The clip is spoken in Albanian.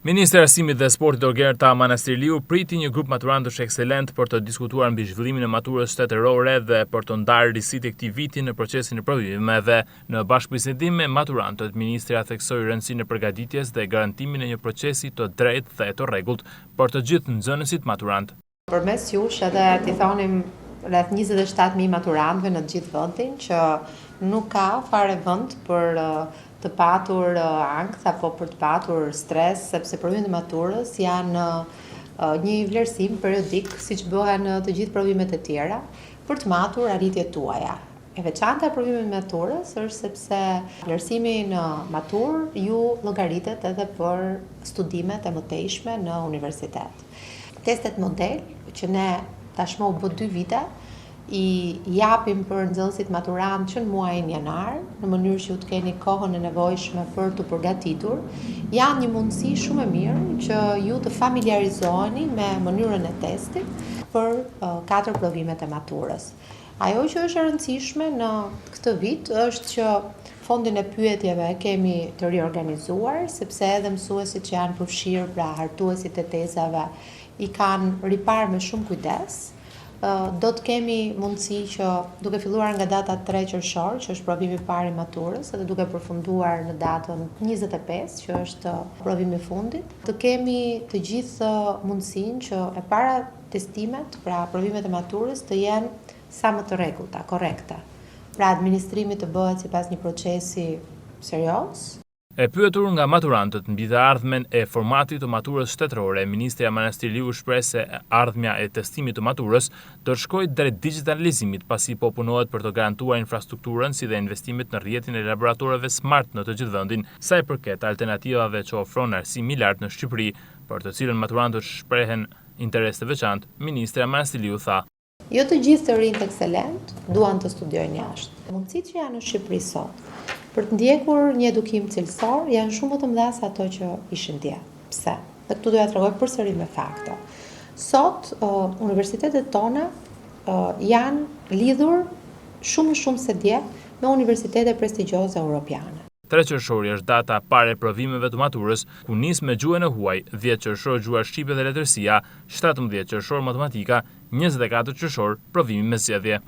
Ministrja e Arsimit dhe Sportit Ogerta Manastirliu priti një grup maturantësh ekselent për të diskutuar mbi zhvillimin e maturës shtetërore dhe për të ndarë risitë e këtij viti në procesin e provimeve. Në bashkëbisedim me maturantët, ministrja theksoi rëndësinë e përgatitjes dhe garantimin e një procesi të drejtë dhe të rregullt për të gjithë nxënësit maturantë. Përmes jush edhe t'i thonim rreth 27.000 maturantëve në të gjithë vendin që nuk ka fare vend për të patur ankth apo për të patur stres, sepse provimet e maturës janë një vlerësim periodik, siç bëhen të gjithë provimet e tjera, për të matur arritjet tuaja. E veçanta e provimit të maturës është sepse vlerësimi në maturë ju llogaritet edhe për studimet e mëtejshme në universitet. Testet model që ne tashmë u bë 2 vite i japim për nxënësit maturantë që në muajin janar, në mënyrë që ju të keni kohën e nevojshme për t'u përgatitur, janë një mundësi shumë e mirë që ju të familiarizoheni me mënyrën e testit për katër provimet e maturës. Ajo që është e rëndësishme në këtë vit është që fondin e pyetjeve e kemi të riorganizuar, sepse edhe mësuesit që janë përfshirë, pra hartuesit e tezave, i kanë riparë me shumë kujdes. Do të kemi mundësi që duke filluar nga data 3 qershor, që është provimi i parë i maturës, edhe duke përfunduar në datën 25, që është provimi i fundit, të kemi të gjithë mundësinë që e para testimet, pra provimet e maturës të jenë sa më të rregullta, korrekte. Pra administrimi të bëhet sipas një procesi serioz. E pyetur nga maturantët mbi të ardhmen e formatit të maturës shtetërore, ministrja Manastirliu shpreh se ardhmja e testimit të maturës do të shkojë drejt digjitalizimit pasi po punohet për të garantuar infrastrukturën si dhe investimet në rrjetin e laboratorëve smart në të gjithë vendin. Sa i përket alternativave që ofron arsimi i lartë në Shqipëri, për të cilën maturantët shprehen interes të veçantë, ministrja Manastirliu tha. Jo të gjithë të rinjtë ekselent duan të studiojnë jashtë. Mundësitë që janë në Shqipëri sot për të ndjekur një edukim cilësor janë shumë më të mëdha se ato që ishin dje. Pse? Dhe këtu doja të tregoj përsëri me fakte. Sot uh, universitetet tona uh, janë lidhur shumë më shumë se dje me universitete prestigjioze europiane. 3 qershori është data e parë e provimeve të maturës, ku nis me gjuhën e huaj, 10 qershor gjuha shqipe dhe letërsia, 17 qershor matematika, 24 qershor provimi me zgjedhje.